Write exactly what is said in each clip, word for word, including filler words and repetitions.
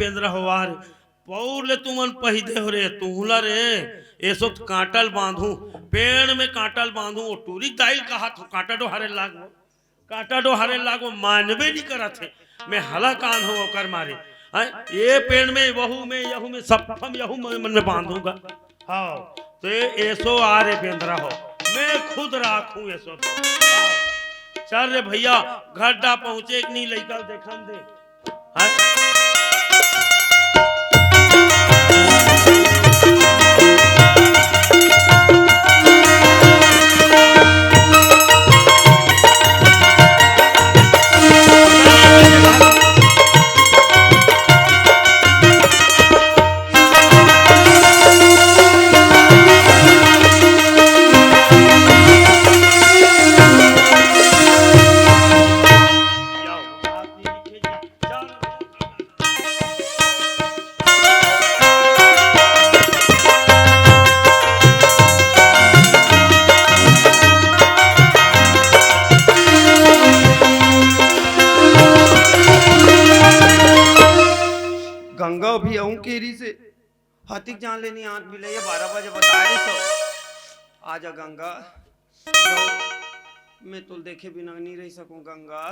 बेंदरा हो वा रे, पउर ले तुमन पहिदे हो रे, तुहला रे, एसो कांटा ल बांधू, पेड़ में कांटा ल बांधू, ओ टूरी दाई ल कहात हो, कांटा डोहारे लागो, कांटा डोहारे लागो, मानबे नहीं करत हे, मैं हला कान हो ओकर मारे, हैं? ये पेड़ में, वहू में, यहू में, सब हम यहू में, मन में बांधूंगा। हाँ, तो ये एसो आ रे बेंदरा हो, मैं खुद राखूं एसो तो। हाँ। चल रे भैया, घर डा पहुंचे कि नहीं, लइका ल देखन दे। हाँ? गंगा भी अहूं केरी से हतिक जान लेनी आंत बिलैया बारह बजे बता रही सो। आजा गंगा, मैं तोल देखे बिना नहीं रह सकूं गंगा।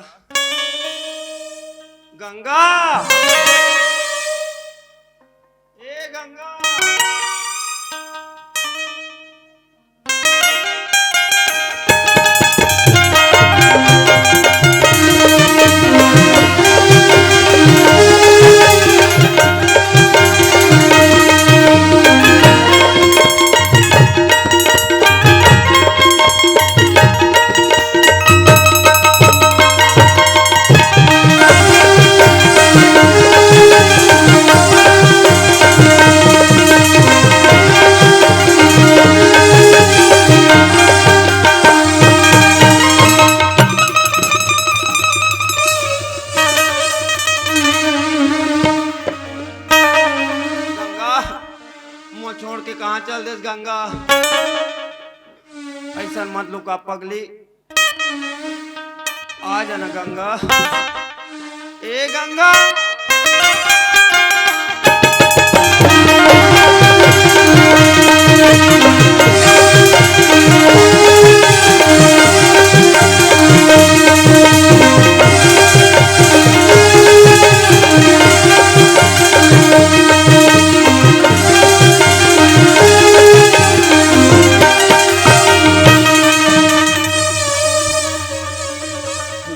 गंगा, ए गंगा। गंगा, मोर छोड़ के कहाँ चल देस गंगा? ऐसा मत लुका पगली, आ जाना गंगा, ए गंगा।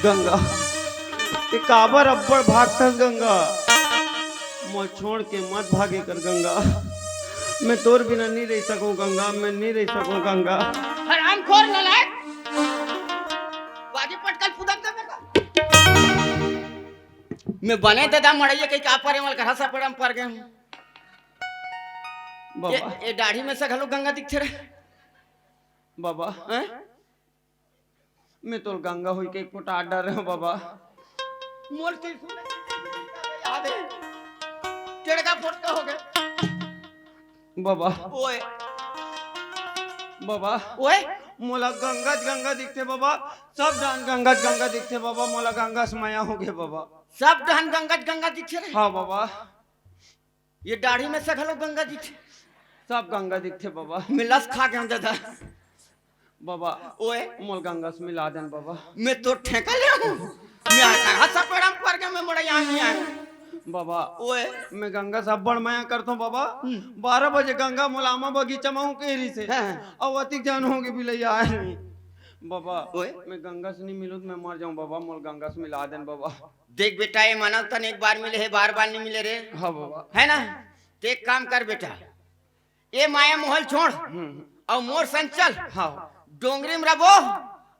गंगा, ये काबर अब्बड़ भागथस गंगा? मोर छोड़ के मत भागे कर गंगा, मैं तोर बिना नहीं रह सकूं गंगा, मैं नहीं रह सकूं गंगा। हरामखोर नालायक, बाजी पटकल फुदक दे बेटा। मैं बने ददा मड़ैया कहीं का परे मल करा सा पड़म पर गए हूँ। बाबा। ये, ये दाढ़ी में से घलो गंगा दिखथे रे। बाबा। हैं? मैं तो गंगा हुई के एक फुट आडर रहे हूँ बाबा। मोर त्रिशूल याद है। टेड़का फोटका हो गए। बाबा। ओए। बाबा। ओए। मोला गंगा च गंगा दिखथे बाबा। सब डान गंगा च गंगा दिखथे बाबा। मोला गंगा से मया हो गए बाबा। सब डान गंगा च गंगा दिखथे रे? हाँ बाबा। ये दाढ़ी में से घलो गंगा दिखथे। सब गंगा दिखथे बाबा। मिलस खा गया दादा। बाबा, ओए। मोल गंगा से मिला देन बाबा। मैं तो ठेका ले हूँ। मैं कहा सपेड़म पर गया, मैं मोड़ा यहाँ नहीं आया। बाबा, ओए। मैं गंगा से अब्बड़ मया करता हूँ बाबा। हम्म। बारह बजे गंगा मोला आमा बगीचा में हूँ कह रही से। हाँ। अब अतिक जान होंगे बिलैया आए नहीं। बाबा, ओए। मैं गंगा से नहीं मिलूँ तो मैं मर जाऊँ बाबा, मोल गंगा से मिला देन बाबा। देख बेटा, ये मानव तन एक बार मिले है, बार बार नहीं मिले रे। हाँ बाबा। है ना? तो एक काम कर बेटा, ये माया मोहल छोड़, हम्म। और मोर संग चल। हाँ। डोंगरी में रबो,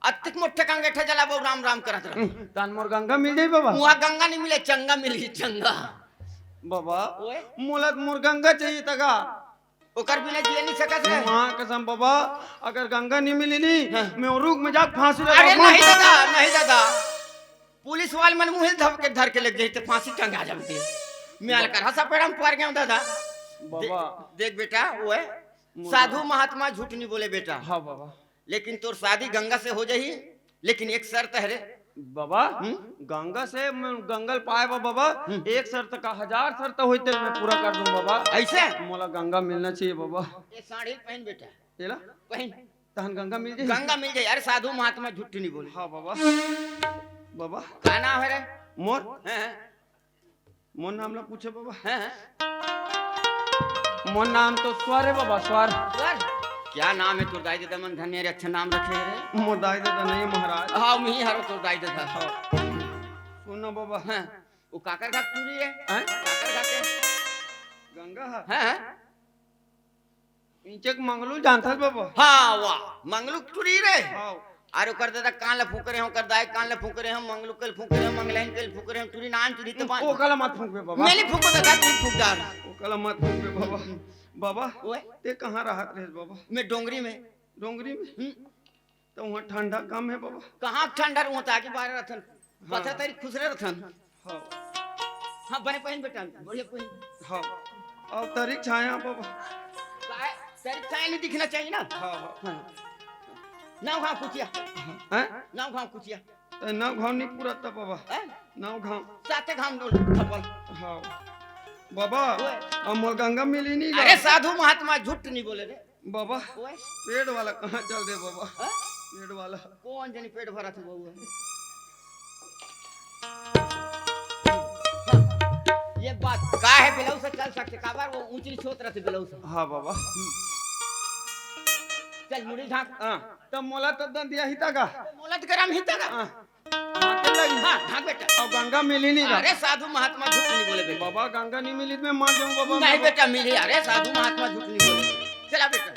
अतिक मोटे कंगेठा जलाबो, राम राम करत रह। हम्म, तान मोर गंगा मिल जाई बाबा। वहाँ गंगा नहीं मिले, चंगा मिली, चंगा। बाबा, ओए। मोला तो मोर गंगा चाहिए तगा। ओकर बिना जिए नहीं सकत है। माँ कसम बाबा, अगर गंगा नहीं मिली नहीं, हाँ। मैं रुख में जाके फांसी लगा अरे दूँ। नहीं दादा, नहीं दादा। पुलिस वाले मन मुहिल धर के, धर के लेके जाते, फांसी टंगा जाते। मैं अलकर हंसा पेड़म पर गया दादा। बाबा। दे-, देख बेटा, वो है, मोला साधु महात्मा झूठ नहीं बोले बेटा। हाँ बाबा। लेकिन तोर शादी गंगा से हो जाही, लेकिन एक शर्त है रे। बाबा, हम्म? गंगा से मैं गंगा ल पाए बा बाबा, हम्म। एक शर्त का हजार शर्त होई ते मैं पूरा कर दूं बाबा। ऐसे? मोला गंगा मिलना चाहिए बाबा। ये साड़ी पहन बेटा। तेला? पहन। तहन गंगा मिल जाई? गंगा मिल जाई। अरे साधु महात्मा झूठ नहीं बोले। हाँ बाबा। बाबा। का नाम है रे? मोर? हाँ, हाँ। मोर नाम ला पूछे बाबा। हाँ, हाँ। मोर नाम तो स्वर है बाबा, स्वर। स्वर? क्या नाम है तोर दाई ददा मन धन्य रे, अच्छा नाम रखे है रे। मोर दाई ददा नहीं महाराज। हाँ, मैं ही हरो तोर दाई ददा। हाँ। सुन ना बाबा। हाँ, वो काकर घाट टूरी है? हैं? काकर घाट है? गंगा है। हाँ, हाँ। इंचक मंगलू जानथस बाबा। हाँ, वाह, मंगलू टूरी रे। हाँ। अरे ओकर दादा कान ल फूंक रहे हो, ओकर दाई कान ल फूंक रहे हो, मंगलू कल फूंक रहे हो, मंगलैन कल फूंक रहे हो, टूरी नान टूरी तो बान। ओकला मत फूंकबे बाबा। मैं नहीं फूंको दादा, तू फूंक डार। ओकला मत फूंकबे बाबा। बाबा, ओए। ते कहाँ रहत रहे बाबा? मैं डोंगरी में। डोंगरी में? हम्म। तो वहाँ ठंडा कम है बाबा। कहाँ ठंडा, वहाँ तो आगे बाहर रहथन। हाँ। पता तेरी खुसरे रहथन। हाँ। हाँ, बने पहन बेटा, बढ़िया पहन। हाँ। और तरीक छाया बाबा। काहे? तरीक छाया नहीं दिखना चाहिए ना? हाँ, हाँ। हाँ। नाव घाव कुचिया। हैं? नाव घाव कुचिया। ए, नाव घाव नहीं पूरा था बाबा। हैं? नाव घाव। साते घाम डोल थपल। हाँ। बाबा, ओए। अब मोर गंगा मिली नहीं अरे गा। साधु महात्मा झूठ नहीं बोले रे। बाबा, ओए। पेट वाला कहाँ चल दे बाबा? हाँ? पेट वाला। कौन जनी पेट भरा थे बउआ? ये बात का है, ब्लाउज से चल सकते, काबर वो ऊंचली छोत रहते ब्लाउज से। हाँ बाबा। चल मुड़ी ढांक। हाँ, तब मोला तो दंदिया ही तगा। मोला तो गरम ही तगा। हाँ। ढांके लगी। हाँ, ढांक बेटा। और गंगा मिली नहीं गा। अरे साधु महात्मा झूठ नहीं बोले बेटा। बाबा गंगा नहीं मिली तो मैं मर जाऊँ बाबा। नहीं बेटा मिली। अरे साधु महात्मा झूठ नहीं बोले। चला बेटा।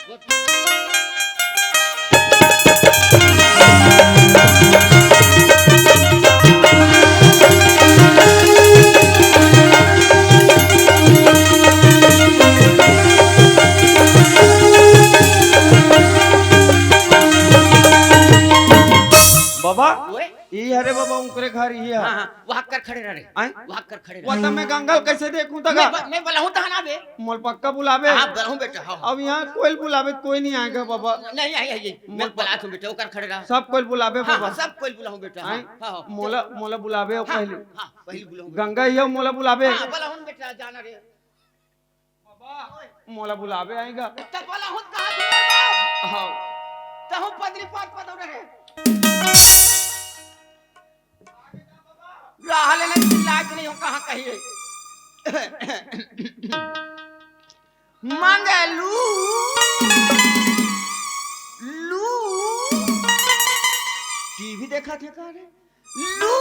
बाबा, ओए। ई हरे बाबा, उनकरे घर ई है। हाँ, हाँ, वहाँ कर खड़े रह रे। आय? वहाँ कर खड़े रह। वो तो मैं गंगा ल कैसे देखूं तगा? मैं ब-, मैं बुलाऊं तहन आबे। मोल पक्का बुलाबे। हाँ, बुलाऊं बेटा, हाँ, हाँ। अब यहाँ कोई बुलाबे, कोई नहीं आएगा बाबा। नहीं, आई, आई, आई। मैं मोल प-, बुलात हूँ बेटा, ओकर खड़े रह। सब कोई बुलाबे हाँ, बाबा। हाँ, सब कोई बुलाऊं बेटा, हाँ, आय? हाँ, हाँ। मोला, मोला बुलाबे हो हाँ, पहले। हाँ, पहले बुलाऊं बेटा। गंगा ही हो, मोला बुलाबे। हाँ, बुलाऊं बेटा, जाना रे। बाबा, मोला बुलावे आएगा। त बोला हुत कहा तू मरबा? हाँ। तहु पदरी पात पदौ रहे। राह ले नहीं, लाज नहीं हो, कहाँ कही है? मंगलू, लू, टीवी देखा थे का रे? लू।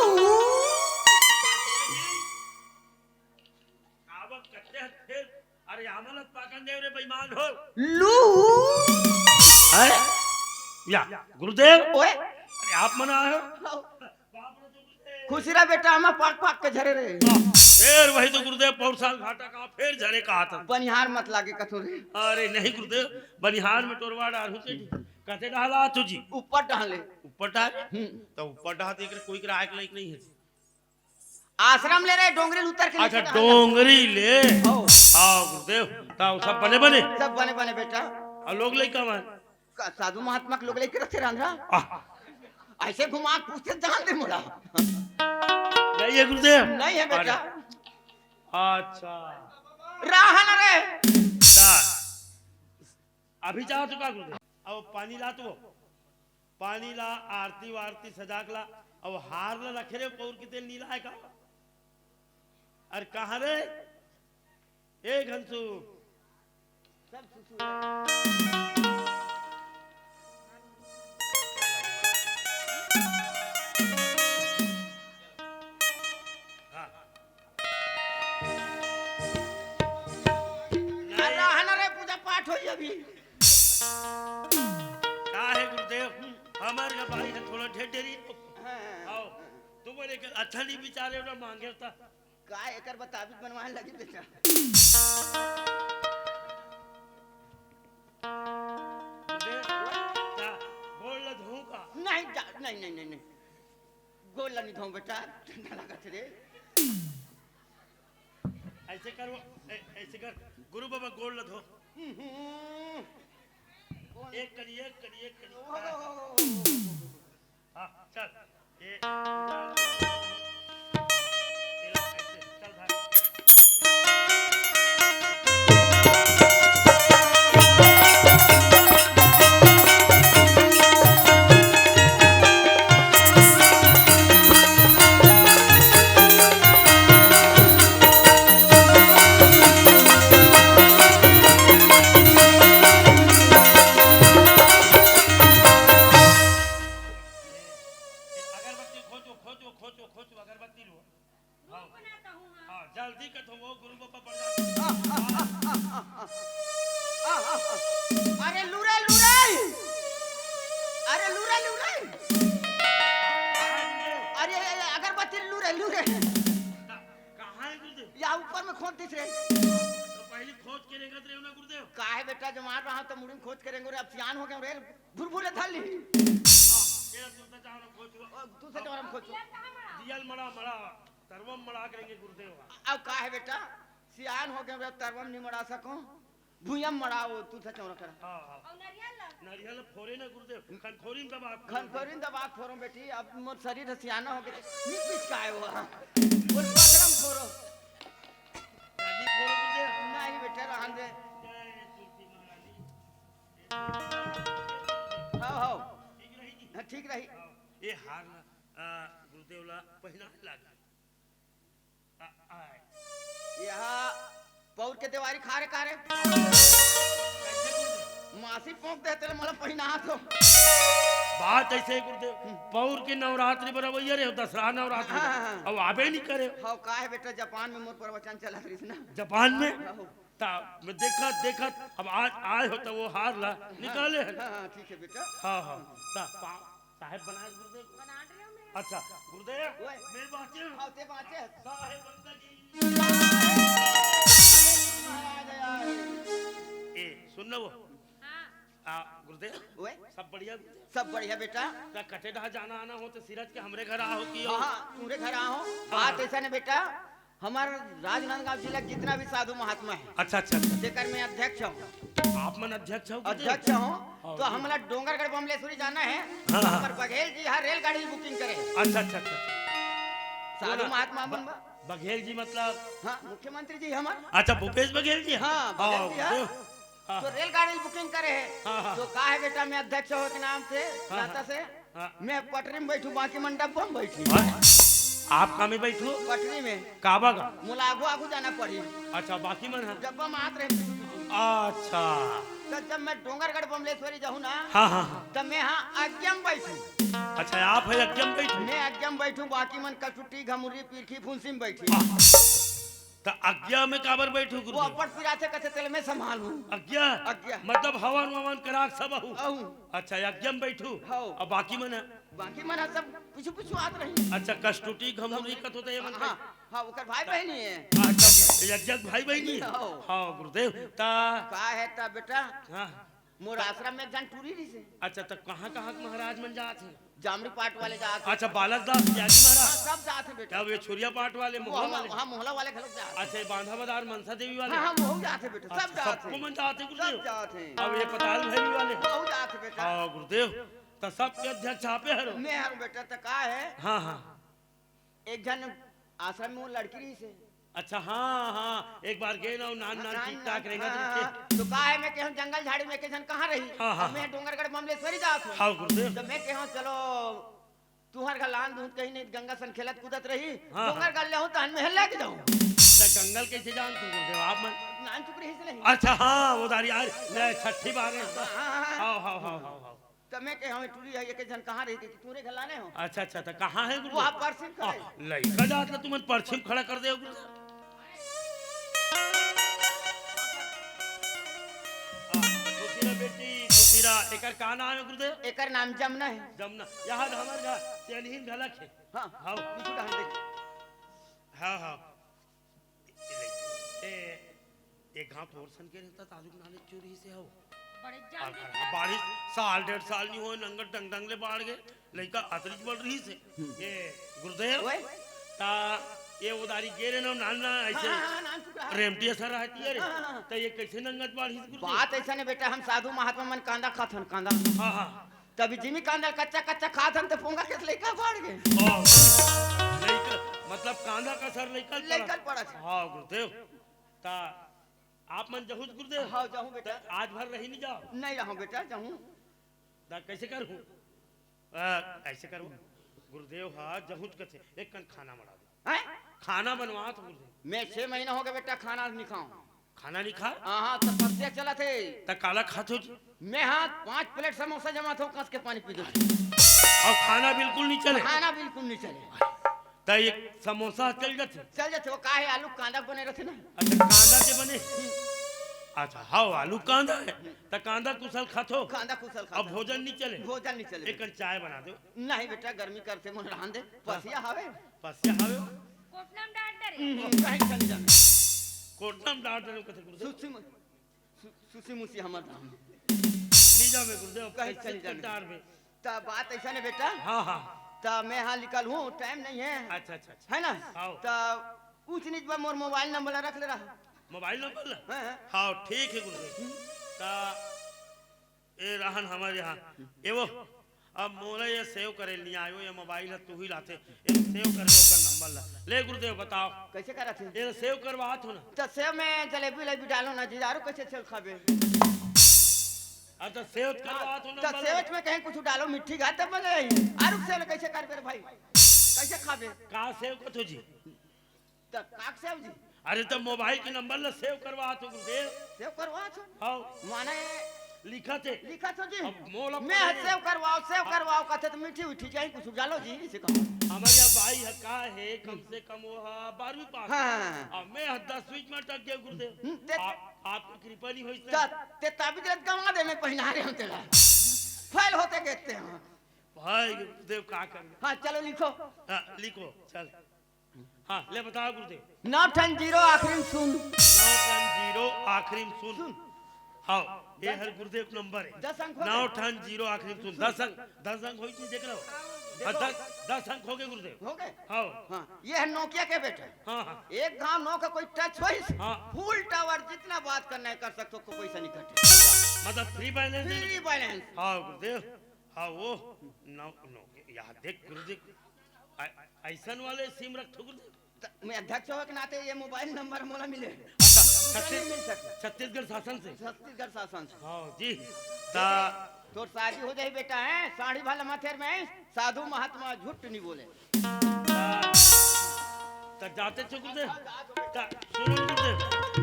काबर कथे हस फेर? अरे, आमन ल पाकन देव रे, बेईमान हो। लू। अरे, या, गुरुदेव। ओए। अरे, आप मन आए हो? बाप रे, तो गुरुदेव। खुशी रह बेटा, हम पाक पाक के झरे रे। वाह, फेर वही तो गुरुदेव, पौर साल घाटा का, फेर झरे कहा था। बनिहार मत लागे कथो रे। अरे, नहीं गुरुदेव, बनिहार में टोरवा डार होते जी। कथे डाला तू जी? ऊपर डाले। ऊपर डाले? हम्म। तो ऊपर डाल देख रे, कोई के राय के लायक नहीं है। आश्रम ले रे, डोंगरी ले उतर के अच्छा, नीचे डाल। डोंगरी ले। हो। हाँ, गुरुदेव, ताऊ सब बने बने? सब बने बने, बेटा। और लोग लइका मन? का, साधु महात्मा के लोग लइका रथे रांधरा? आह। ऐसे घुमा के पूछते जान दे मोला। नहीं है गुरुदेव? नहीं है, बेटा। अरे। अच्छा। राह न रे। का? अभी जाओ तो का गुरुदेव? अब पानी ला तो। पानी ला, आरती वारती सजा के ला, अब हार ला रखे रे, पौर के तेल नी लाए का? अरे कहाँ रे? ए घनसू। सब सुसु। हाँ। अरे रहा ना रे, पूजा पाठ होई अभी। का है गुरुदेव, हमार का भाई है थोड़ा ढेर ढेरी। हाँ। आओ, तुम बोले कि अच्छा नहीं बिचारे ना मांगे था। का एकर बताबिक बनवाए लगी बेटा। गुरुदेव, का गोड़ ल धोऊं का? नहीं, जा, नहीं, नहीं, नहीं, नहीं। गोड़ ल नहीं धोऊं बेटा, ठंडा लागत रे। ऐसे कर वो, ऐ-, ऐसे कर, गुरु बाबा गोड़ ल धो। हम्म। एक करी, एक करी, एक करी। ओहो। हाँ, चल। ये अगरबत्ती खोजो, खोजो, खोजो, खोजो, अगरबत्ती लो। हाँ। हाँ, जल्दी कर, तो वो गुरु बाबा प्रसाद। अरे लूरे, लूरे। अरे लूरे, लूरे। अरे, अरे, अगरबत्ती लूरे, लूरे। कहाँ है गुरुदेव? या ऊपर में खोद दिस रे। तो पहली खोज के रेंगत रहे ना गुरुदेव। काहे बेटा, जब मार रहा तो मुड़ी में खोज के रेंगो रे, अब सियान हो गए रे, भुरभुरे धर ली। हाँ, ये दूसरा चावल खोज हुआ। ओ, दूसरा चावल खोज हुआ। दियल मड़ा, मड़ा, तरवम मड़ा करेंगे गुरुदेव। अब काहे बेटा, सियान हो गए रे, तरवम नहीं मड़ा सको, भुयम मड़ा वो दूसरा चावल करा। हाँ, हाँ। और नरियल ला? नरियल फोरे ना गुरुदेव, खनखोरी में दबा के फोरे। खनखोरी में दबा के फोरो बेटी, अब मोर शरीर सियाना हो गए, निक निक का है वो। बोल बकरम फोरो। नहीं फोरे गुरुदेव। नहीं बेटा, रहन दे। जय तुलसी महारानी। हाँ, हाँ। ठीक रही जी। हाँ, ठीक रही। हाँ, ये हार ना, आ, गुरुदेव ला पहिना लागे। आ, आए। यहाँ पौर के देवारी खा रे, खा रे। कैसे गुरुदेव? मासी पोंक दे, तेरे मला पहिना तो। बात ऐसे है गुरुदेव, हम्म। पौर के नवरात्रि बरवैया रे, दसरा नवरात्रि हाँ, हाँ, हाँ। अब आबे नहीं करे। हाँ, का है बेटा, जापान में मोर प्रवचन चलत रहिस ना। जापान में? हाँ। ता मैं देखत, देखत, अब आज आए हो तो वो हार ला निकाले है। हाँ, हाँ, ठीक है बेटा। हाँ, हाँ। ता पा-, साहेब बनाए गुरुदेव? बना रहे हो मैं। अच्छा, गुरुदेव, ओए। मैं बाँचे हूँ। हाँ, ते बाँचे हस। साहेब बंदा जी। महाराज आए। ए, सुन ना वो। हाँ। आ, गुरुदेव, ओए। सब बढ़िया गुरुदेव? सब बढ़िया बेटा। का कटे डहा जाना आना हो तो सिरज के हमरे घर आ हो कि हाँ, हाँ, तुमरे घर आ हो। हाँ। बात ऐसा ने बेटा, हमार राजनांदगांव जिला के जितना भी साधु महात्मा है, अच्छा, अच्छा, अच्छा। तेकर मैं अध्यक्ष हूँ। आप मन अध्यक्ष हो गुरुदेव? अध्यक्ष हूँ। हाँ, तो जी। हमला डोंगरगढ़ बमलेश्वरी जाना है, हाँ, तो हाँ। हमर बघेल जी हर रेलगाड़ी booking करे है। अच्छा, अच्छा, अच्छा। साधु बोला, महात्मा मन ब-, बा- बघेल जी मतलब? हाँ, मुख्यमंत्री जी हमार। अच्छा, भूपेश बघेल जी? हाँ, बघेल हाँ, जी, हाँ। गुरुदेव। हाँ, तो हाँ। रेलगाड़ी booking करे है। हाँ, हाँ, तो हाँ। का है बेटा, मैं अध्यक्ष हो के नाम से, हाँ, नाता हाँ। से, हाँ। मैं पटरी में बैठू, बाकी मन डब्बा में बैठी। हाँ। आप का में बैठू? पटरी में। काबा का? मोला आगू आगू जाना पड़ी। अच्छा, बाकी मन है? डब्बा में आत रहे पीछू पीछू। अच्छा। तो जब मैं डोंगरगढ़ बमलेश्वरी जाहूँ ना, हाँ, हाँ, हाँ। तो मैं हाँ आज्ञा में बैठू। अच्छा, आप है आज्ञा में बैठू? मैं आज्ञा में बैठू, बाकी मन कटुटी, घमुरी, पीरखी, फुंसी में बैठी। हाँ। त अज्ञा में काबर बैठू वो गुरुदेव? अब्बड़ पिराथे कथे तेला मैं संभालहूँ। अज्ञा? अज्ञा। मतलब हवन ववन कराक सब अहू? अहू। अच्छा, अज्ञा में बैठू? हौ। अब बाकी मन? बाकी मन सब पीछू पीछू आत रही। अच्छा, कष्टुटी घमुरी कथो त ये मन हाँ, हाँ, ओकर भाई बहिनी है। अच्छा, ये अज्ञा के भाई बहिनी है? हौ। हाँ, गुरुदेव, ता का है ता बेटा? हाँ। मोर आश्रम में एक झन टूरी रहिसे। अच्छा, त कहाँ कहाँ के महाराज मन जात हे? जामरी पाट वाले जात हे। अच्छा, बालक दास त्यागी महाराज? हाँ, सब जात हे बेटा। अब ये छुरिया पाट वाले, वो मोहला हम, वाले? हाँ, मोहला वाले घलोक जात हे। अच्छा, ये बांधा बदार मनसा देवी वाले? हाँ, हाँ, वो जात हे बेटा, सब अच्छा, जात हे। सबको मन जात हे गुरुदेव? सब जात हे। अब ये पताल भैरवी वाले? वो जात हे बेटा। हाँ गुरुदेव, त सबके अध्यक्ष आपे हरो? मैं हरो बेटा, त का है? हाँ, हाँ। एक झन आश्रम में वो लड़की रहिसे। अच्छा, हाँ, हाँ, एक बार गे ना, नान, हाँ, नान, नान, ठीक ठाक नान, रहेगा हाँ, तुमके। हाँ। तो का है, मैं केहूँ जंगल झाड़ी में के झन कहाँ रही? हाँ, हाँ, अब मैं हाँ। डोंगरगढ़ बमलेश्वरी जात हूँ। हाँ, गुरुदेव। तो मैं केहूँ, चलो, तुहर घर लान दूध कहीं नहीं, गंगा सन खेलत कूदत रही। हाँ, हाँ। डोंगरगढ़ ले हूँ, तहन महल लेके जाऊँ। त गंगल कैसे जानत हो गुरुदेव आप मन? नान चुक रहिसे नहीं। अच्छा, हाँ, वो दारी यार, ले, छठी बार है। हाँ, हाँ, हाँ। हाँ, हाँ, हाँ, हाँ, हाँ। त मैं कहे, "हमें टूरी है, ये के झन कहाँ रही?" कि तूरे घर लाने हो। अच्छा, अच्छा, त कहाँ है गुरुदेव? वहाँ परछी में खड़े। आ, लइका जात ला तुमन परछी में खड़ा कर दे गुरुदेव। आ, खुशी रह बेटी, खुशी रह। एकर का नाम है गुरुदेव? एकर नाम जमुना है। जमुना। यहाँ हमर घर, सेनहीन घलक है। हाँ, हाँ। पीछू डाल दे। हाँ, हाँ। ए, एक घाव तोर सन के रहता, ताजुक नाने चोरी से हो। बड़े जान और के घर बारिश साल डेढ़ साल नहीं होए, नंगर डंग डंग ले बाढ़ गए, लइका अतरिच बड़ रही से। हम्म। ये गुरुदेव, ओए। ता ये उधारी गे रहे ना, नान ना ऐसे हाँ, हाँ, हाँ, नान चुका है। रेमटी असर रहती है रे। हाँ, हाँ, हाँ। तो ये कैसे नंगत बाढ़ ही गुरुदेव? बात ऐसा नहीं बेटा, हम साधु महात्मा मन कांदा खाथन, कांदा। हाँ, हाँ। तभी जिमी कांदा ल कच्चा कच्चा खात हन, त पोंगा के लइका बाढ़ गे। हाँ, लइका, मतलब कांदा कस लइका ल पड़ा। लइका ल पड़ा। हाँ गुरुदेव, त आप मन जहूच गुरुदेव? हाँ, जहूं बेटा। त आज भर रही नहीं जाव? नहीं रहूं बेटा, जहूं। त कैसे करहूं? अ, ऐसे करहूं। गुरुदेव हा जहूच कथे, एक कन खाना बना दे। हैं? खाना बनवात हो गुरुदेव। मैं छह महीना हो गया बेटा, खाना नहीं खाऊं। खाना नहीं खा? हाँ, हाँ, तपस्या चलत हे। त काला खात हो जी? मैं हाँ पांच प्लेट समोसा जमात हो, कस के पानी पी दो। अउ खाना बिल्कुल नहीं चले? खाना बिल्कुल नहीं चले। त एक समोसा चल जाथे? चल जाथे, वो का हे, आलू कांदा बने रहथे ना। अच्छा, कांदा के बने? अच्छा, हाँ, आलू कांदा हे, त कांदा कुसल खाथो? कांदा कुसल खाथो। अब भोजन नहीं चले? भोजन नहीं चले। एक कन चाय बना दो। नहीं बेटा, गर्मी करथे, मोला रहन दे। हाँ। पसिया हवे? पसिया हवे? कोटना म डार डरे। हम्म, कहीं चल जाना। कोटना म डार डरे कथे गुरुदेव? सुसी मु-, सु-, सुसी मुसी हमर नाम। नहीं जावे गुरुदेव, कहीं कैसे चल जाना। डार में? त बात ऐसा नहीं बेटा। हाँ, हाँ। त मैं हाँ निकल हूँ, टाइम नहीं है। अच्छा, अच्छा, अच्छा। है ना? हाँ। त ऊंच नीच बा मोर मोबाइल नंबर ला रख ले रहा। मोबाइल नंबर ला? हाँ, हाँ। हाँ, ठीक है गुरुदेव। त ए रहन हमर यहाँ। ए वो, अब मोला ये सेव करे नहीं आयो, ये मोबाइल है तू ही लाथे। ये सेव कर दे ओकर नंबर ला। ले गुरुदेव बताओ। कैसे करत हे? ये सेव करवात हो ना। त सेव में जलेबी उलेबी डालो ना जी, आरू कैसे सेव खाबे? अच्छा, सेव करवात हो त नंबर ला। सेव में कहीं कुछ डालो मिट्ठी घात तब बने। आरू सेव कैसे करबे रे भाई? कैसे खाबे? का सेव कथो जी? त काक साहब जी। अरे त मोबाइल के नंबर ला सेव करवात हो गुरुदेव। सेव करवात हो? हाँ। माने लिखत हे। लिखत हो जी। अब मोला मैं पढ़े। सेव करवाओ, सेव हाँ। करवाओ कथे त मिट्ठी उठी जाही कुछ डालो जी, इसे कहो। हमर यहाँ बाई ह का हे, कम से कम वो ह बारहवीं पास। हाँ। अब मैं ह दसवीं में अटक गया गुरुदेव। हम्म, ते आप, आपकी कृपा नहीं होई त, सर। ते ताबीज रत गंवा दे, मैं पहिना रहे हूँ तेला। फेल होते देखते हैं। भाई गुरुदेव का कर। हाँ, चलो लिखो। हाँ, लिखो, चल। हाँ, ले बताओ गुरुदेव। नौ ठन जीरो आखिरी में सुन। नौ ठन जीरो आखिरी में सुन। सुन। हाँ, ये दस हर गुरुदेव के नंबर है। दस अंक हो गए। नौ ठन जीरो आखिरी में सुन। सुन। दस अंक, दस अंक होई थी, देख लो। देखो। हाँ, दस, दस अंक हो गए गुरुदेव। हो गए? हाँ। हाँ, ये है Nokia के बेटा। हाँ, हाँ। एक घाव नौ का कोई टच होइस, हाँ। Full tower, जितना बात करना है कर सकते हो, कोई पैसा नहीं कटे। मतलब free balance है ना? Free balance। हाँ गुरुदेव, हाँ वो नौ, नौ, यहाँ देख गुरुदेव, ऐ-, ऐसन वाले सिम रखथो गुरुदेव। त-, मैं अध्यक्ष होवे के नाते ये मोबाइल नंबर मोला मिले। अच्छा, छत्तीस-, नहीं मिल सकता। छत्तीसगढ़ शासन से। छत्तीसगढ़ शासन से। हाँ जी। त-, तोर शादी हो जाही बेटा, हैं? साड़ी वाला माथेर में साधु महात्मा झूठ नहीं बोले। त-, त जाते छो गुरुदेव। त सुनो गुरुदेव,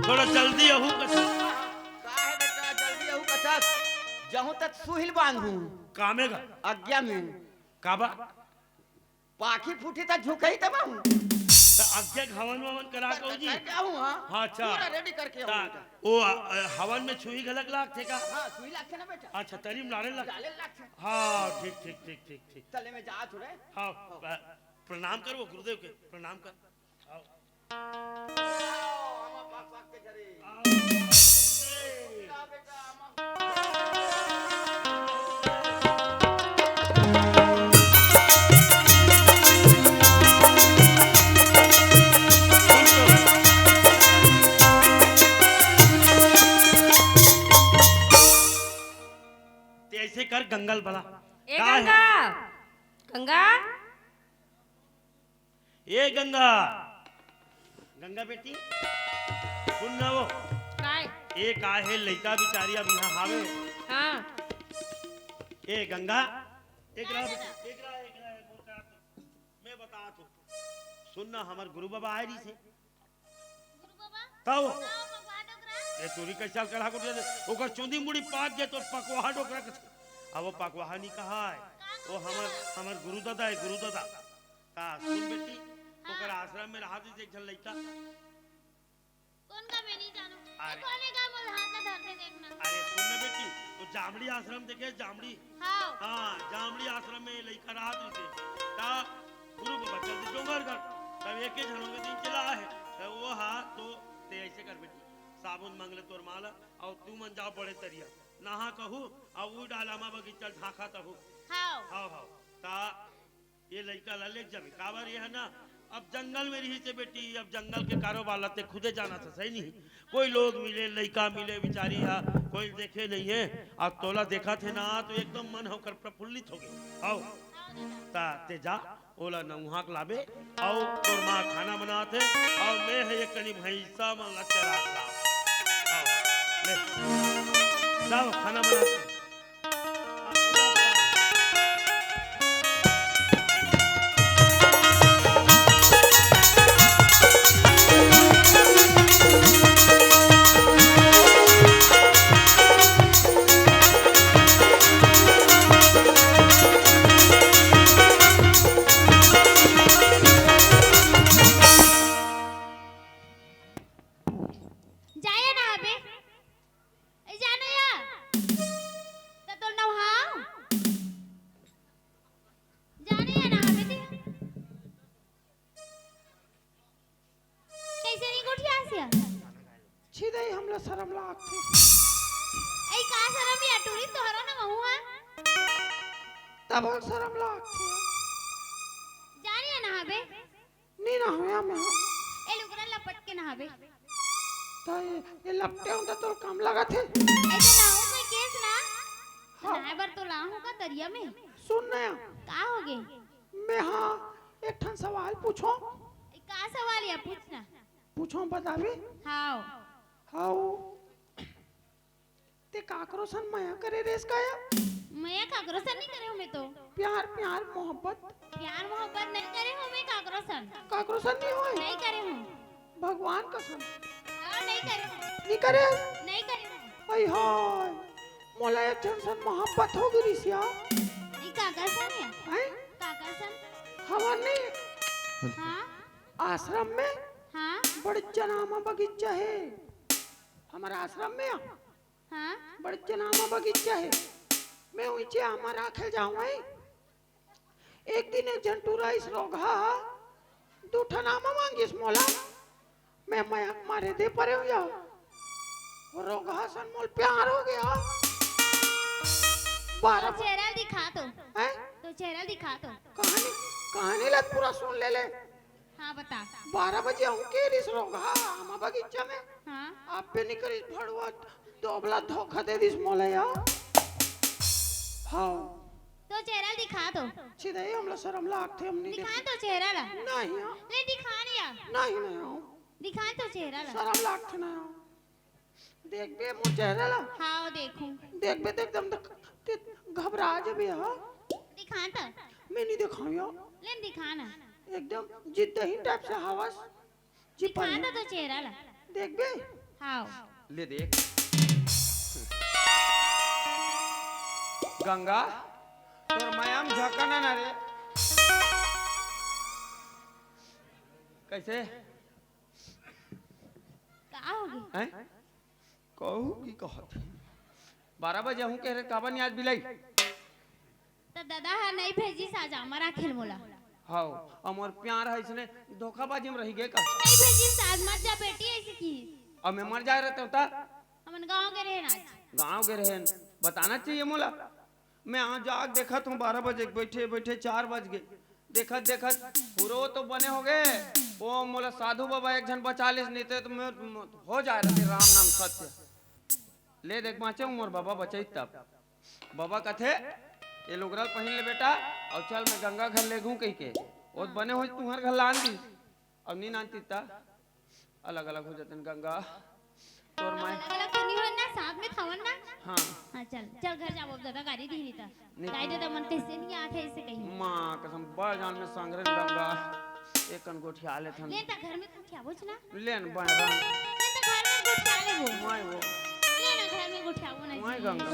थोड़ा जल्दी आहू कथा। का है बेटा, जल्दी आहू कथा? जहूं तक सुहिल बांधू। कामे का? आज्ञा में। काबा? पाखी फूटी त झुकही तब आहूं। त आज्ञा हवन ववन करा के आहू जी। करके आहूं, हाँ। हाँ, अच्छा। पूरा ready करके त आहूं बेटा। ओ, अ, हवन में सुई घलक लागथे का? हाँ, सुई लागथे ना बेटा। अच्छा, तरी में डाले लाग। डाले लागथे। हाँ, ठीक, ठीक, ठीक, ठीक, ठीक। तले में जा थोड़े। हाँ, हाँ। अ, प्रणाम करबो गुरुदेव के, प्रणाम कर। आओ। आओ, आमा पाक पाक के झरे। आओ, गुरुदेव। ते ऐसे कर, गंगा ल बला। ए का है? गंगा, गंगा। ए गंगा, गंगा बेटी, सुन ना वो। काय? ए का हे, लइका बिचारी अब यहाँ हावे। हाँ। ए गंगा, एक रहा, एक रहा, एक रहा, एक रहा, मैं बता तू। सुन ना, हमर गुरु बाबा आए रहिसे। गुरु बाबा? तब? का पकवा डोकरा? ये तोरी कैसा करा को दे दे। ओकर चुंदी मुड़ी पाक गए तो पकवा डोकरा कथे। अब वो पकवा नहीं कहा है। का वो हमर, हमर गुरु दादा है, गुरु दादा। का सुन बेटी, हाँ। ओकर आश्रम में रहा दे एक झन लइका। कौन का मैं नहीं जानू। अरे। ये कौन है का मोर हाथ ला धर दे देखना। अरे सुन ना बेटी, वो जामड़ी आश्रम देखे, जामड़ी। हाँ। हाँ, जामड़ी आश्रम में लइका रहा दे। ता गुरु बाबा चल दे डोंगरगढ़। तब एक ही झन के दिन चला है। तब वो हा तो ते ऐसे कर बेटी, साबुन मांग ले तोर माँ ला, अउ तू मन जाओ बड़े तरिया। नहा कहू, अउ वो डाला मा बगीचा झांका तहू। हाँ। हाँ, हाँ। ता ये लइका ला लेके जाबे, काबर ये है ना, अब जंगल में रहिस हे बेटी, अब जंगल के कारोबार ला ते खुदे जानत हस, सही नहीं? कोई लोग मिले, लइका मिले, बिचारी हा कोई देखे नहीं है। अब तोला देखत हे ना, तो एकदम मन होकर प्रफुल्लित हो गए। आओ, ता ते जा, ओला नउहा के लाबे, अउ तोर माँ खाना बनात हे, अउ मैं हे एक कनी भैंसा मन ला चरा के लाव। आओ, ले, जाओ, खाना बनात हे। जाया नहाबे। ए, जानो या। त तोल नहाओ। जानो या नहाबे ते। कैसे नहीं गोठियास या? छिदई, हमला शरम लागथे। ए, का शरम या टूरी, तोहरो ना महू हा। तब शरम लागथे। जानो या नहाबे। नी नहाया मैं। ए लुगरा लपट के नहाबे। त ये, ये लपटे हूँ त तोर काम लगत हे। ऐसे नहाऊं मैं केस ना? हाँ। नहाए बर तो लाहूं का तरिया में। सुन ना। का हो गे? मैं हाँ एक ठन सवाल पूछो। ए, का सवाल या पूछना? पूछो बताबे। हाव। हाव। ते काकरो सन मया करे रेस का या? मया काकरो सन नहीं करे हूँ मैं तो। प्यार, प्यार, मोहब्बत। प्यार मोहब्बत नहीं करे हूँ मैं काकरो सन। काकरो सन नहीं होए? नहीं करे हूँ। भगवान कसम। हाँ, नहीं करे हूँ। नहीं करे? नहीं करे हूँ। आई हाय, मोला एक झन सन मोहब्बत हो गिस या। ई काकर सन या? हैं? काकर सन? हवा नहीं। हाँ? आश्रम में हाँ? बड़ जनामा बगीचा है। हमारा आश्रम में या? हाँ? बड़ जनामा बगीचा है। मैं उइचे आमा राखे जाऊँ, हैं? एक दिन एक झन टूरा इस रोगहा हा, दू ठन आमा मांगिस मोला। मैं मया के मारे दे परे हूँ या। वो रोगहा सन मोल प्यार हो गया। बारह तो चेहरा दिखा तो। हैं? तो चेहरा दिखा तो। कहानी, कहानी ला पूरा सुन ले ले। हाँ, बता। बारह बजे हूँ के रिस रोगहा आमा बगीचा में। हाँ। आप पे निकलिस भड़वा, दोबला धोखा दे दिस मोला या। हाँ। तो चेहरा दिखा तो। छिदई, हमला शरम लागथे, हमनी दिखा देख- तो चेहरा ला। नहीं, हाँ। ले दिखा नहीं या। नहीं, नहीं, हाँ। दिखा तो चेहरा ला। शरम लागथे ना, हाँ। देखबे मोर चेहरा ला। हाँ, देखूं। देखबे तो एकदम देख, ते घबरा जबे, हाँ। दिखा तो। मैं नहीं दिखाऊँ या। ले दिखा ना। एकदम जिद्दही टाइप से हवस। जी दिखा पढ़िया। तो, तो चेहरा ला। देखबे? हाव। ले देख। गंगा, तोर मया म झकना ना रे। कैसे? का हो गे? हैं? कहू की कहत? बारह बजे हूँ कह रहे, काबर नहीं आज बिलाई? त ददा ह नइ भेजिस आज आमा राखे ल मोला। हव, अउ मोर प्यार ह इसने धोखाबाजी में रहि गे का? नइ भेजिस आज, मर जा बेटी, अइसे किहिस। अब मैं मर जाए रहते होता? हमन गाँव गे रहेन आज। गाँव गे रहेन, बताना चाहिए मोला। मैं आज जाग देखत हूँ, बारह बजे के बैठे बैठे चार बज गे। देखत देखत हुरो तो बने हो गे। ओ मोला साधु बाबा एक झन बचा लेस, नहीं तो मैं हो जाए रहते राम नाम सत्य। ले देख, बाँचे हूँ, मोर बाबा बचाई तब। बाबा कथे, "ये लुगरा ल पहिन ले बेटा, अउ चल मैं गंगा घर लेगहूँ," कहिके। ओ बने होइस तुँहर घर लान दिस। अब नी लानतिस त अलग-अलग हो जातेन गंगा। तोर माय अलग-अलग तो नी होन ना, साथ में खावन ना। हाँ। हाँ, चल, चल घर जाबो, अब ददा गारी दिही नी त। नी। दाई ददा मन कइसे नी आथे, अइसे कही। माँ कसम, बड़ जान में संग रहेन गंगा, एकन गोठिया लेथन। ले त घर में गोठियाबोच ना। लेन बाय राम। ले त घर में गोठिया लेबो। माय वो। ले ना घर में गोठियाबो ना माय जी। गंगा।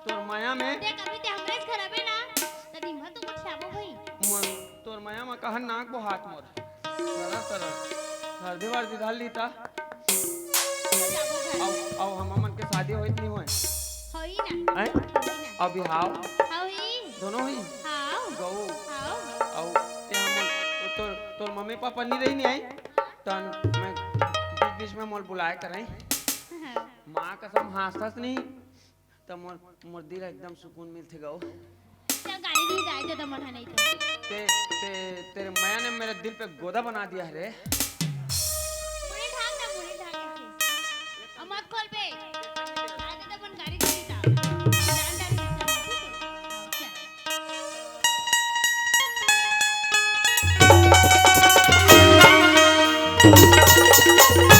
तोर माया में। देख, अभी ते हमरेच घर अबे ना, त दिन भर तो गोठियाबो भाई। मन, तोर माया में कहा नाक बोहात मोर। सरर, सरर। हरदी वरदी धर ली ता। ले जाबो घर। अउ, अउ हम मन के शादी होई त नी होय? होई ना। हैं? होई ना। अउ बिहाव? होई। दोनों होई? हाव। गऊ? हाव। अउ ते हमन, तोर, तोर मम्मी पापा नी रही नी आई? तन मैं बीच बीच में मोल बुलाए करई। हाँ। माँ कसम हाँसथस नहीं, त मोर, मोर दिल एकदम सुकून मिलथे गऊ। चल गाड़ी नी जाए दे, दमन है नहीं तो। ते, ते, तेरे मया ने दिल पे गोदा बना दिया है रे। मुड़ी ढांक ना, मुड़ी ढांक ऐसे। अब मत खोल बे। आज तो अपन गाड़ी दे दीता। जान डाल दीता, ठीक है? हाँ, चल।